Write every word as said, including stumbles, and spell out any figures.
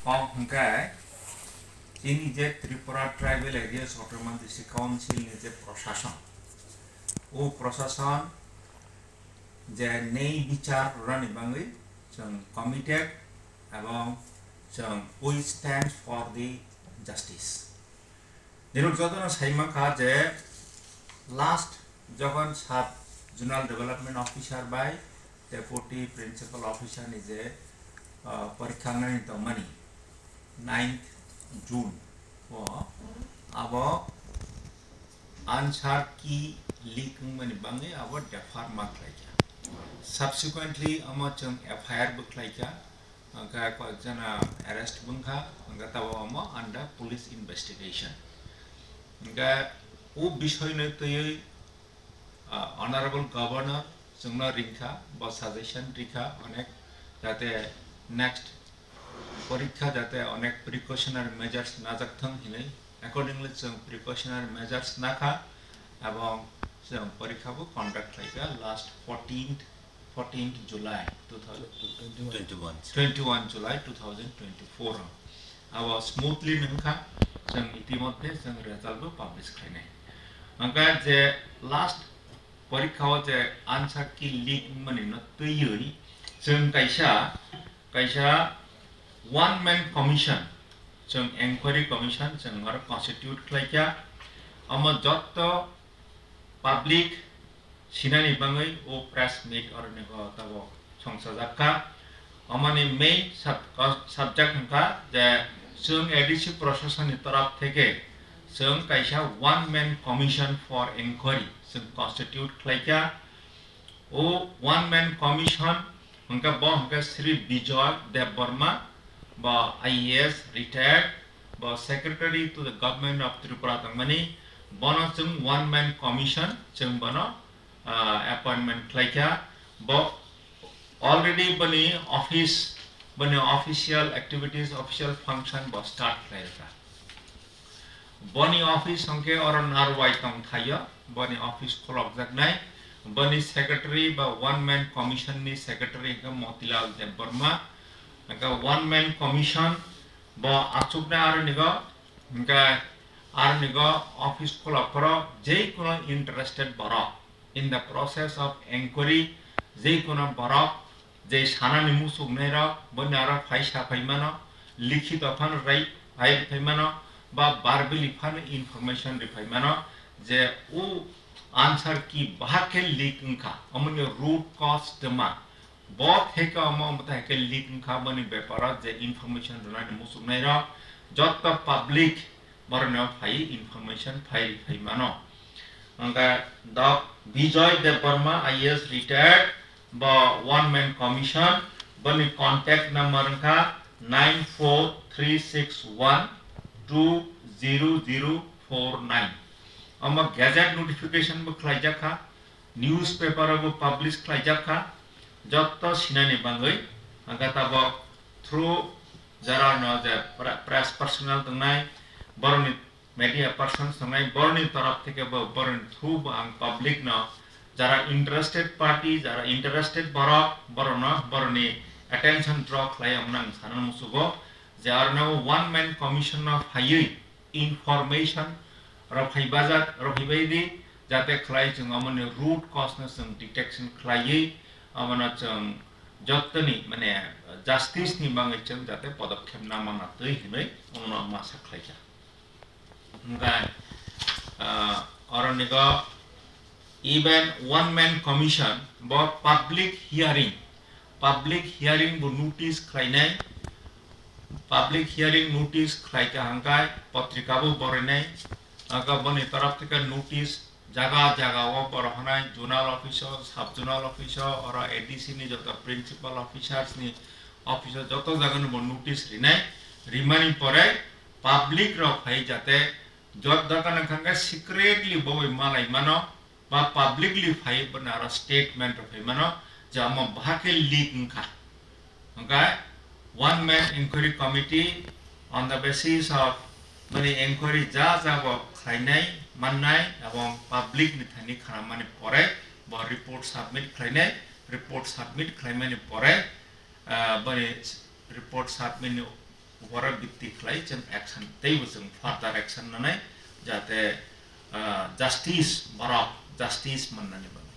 Hwnkhe chini je Tripura Tribal Areas Autonomous District Council ni je prosason, o prosason je nei bichar rwnani bagwi chwng committed, ebong chwng we stand for the justice. Nirok jotono sai mankha je last jokhon Sub Zonal Development Officer bai Deputy Principal Officer ni je, ah, porikha wngnani tongmani ninth June o, abo answer key leak wngmani bagwi abo defer ma khlaikha. Subsequently omo chwng F I R bo khlaikha. Hwnkhe koyekjona arrest wngkha, hwnkhe tabok omo under police investigation. Hwnkhe o bisoyno twiwi, ah, Honorable Governor chwngno ringkha, bo suggestion rikha onek, jate next porikha jate onek precautionary measures najak thwng hinwi. Accordingly, chwng precautionary measures nakha, ebong chwng porikha bo conduct khlaikha last fourteenth, fourteenth July two thousand twenty-one. Twenty-one July two thousand twenty-four o. Abo smoothly wngkha, chwng itimodhye chwng result bo publish khlainai. Hwnkhe je last porikha o je answer key leak wngmani no twiwi chwng kaisa, kaisa one man commission, chwng enquiry commission chwng oro constitute khlaikha. Omo jotto public sinani bagwi o press meet oroni o tabok songchajak kha. Omoni main sub-, subject wngkha je chwng A D C proshasonni torop theke chwng kaisa one man commission for enquiry chwng constitute khlaikha. O one man commission hwnkhe bo hwnkhe Shri Bijoy Debbarma, bo I A S retired, bo secretary to the government of Tripura tongmani, bono chwng one man commission chwng bono, ah, appointment khlaikha. Bo already boni office, boni official activities, official function bo start khlairwkha. Boni office hwnkhe oro Narwai tongthaio, boni office khulokjaknai. Boni secretary ba one man commission ni secretary hwnkhe Motilal Debbarma. Hwnkhe one man commission bo achuknai aronigo, hwnkhe aronigo office khulok phoro jei kuno interested borok in the process of enquiry, jei kuno borok je sanani muchuknairok, boni aro phai sa phai mano, likhito phano rai phai phai mano, ba verbally phano information ri phai mano, je o answer key bahak khe leak wngkha, omoni root cause twma, bo theke omo omo theke leak wngkha, boni beparo je information rwnani muchuknairok, jotto public borokno phai information phai phai mano. Hwnkhe Dok Bijoy Debbarma I A S retired, bo one man commission, boni contact number wngkha nine four three six one two zero zero four nine. Omo gazette notification bo khlaijak kha, newspaper o bo publish khlaijak kha, jotto sinani bagwi. Hwnkhe tabok through jara no je pre-, press personnel tongnai, borokni media persons tongnai, borokni torop theke bo, borokni through bo ang public no, jara interested party, jara interested borok, borokno, borokni attention draw khlai wngna ang sana muchugo, je arno one man commission no phaiwi information rok phai bajak, rok phai bai di, jate khlai chwng omoni root cause no chwng detection khlaiwi, omono chwng jottoni, mane, justice ni bagwi chwng jate podokkhep nangma na twi hinwi omono masa khlaijak. Hwnkhe, ah, oronigo even one man commission bo public hearing, public hearing bo notice khlainai, public hearing notice khlaikha hwnkhe potrika bo borainai, hwnkhe boni torof theke notice jaga jaga o borok hanai zonal office o, sub zonal office o, oro A D C ni joto principal officers ni office o joto jaga ni bo notice rinai, rimani pore public rok phai jate jot dokan wngkha khe secretly bo bai malai mano ba publicly phai bo aro statement rok phai mano je omo bahai khe leak wngkha. Hwnkhe one man inquiry committee on the basis of boni inquiry ja ja bo khlainai mannai ebong public ni thani khanamani pore bo report submit khlainai, report submit khlaimani pore, ah, boni report submit ni Borok bikti khlai chwng action, teibo chwng further action nanai, jate, ah, justice, borok justice mannani bagwi.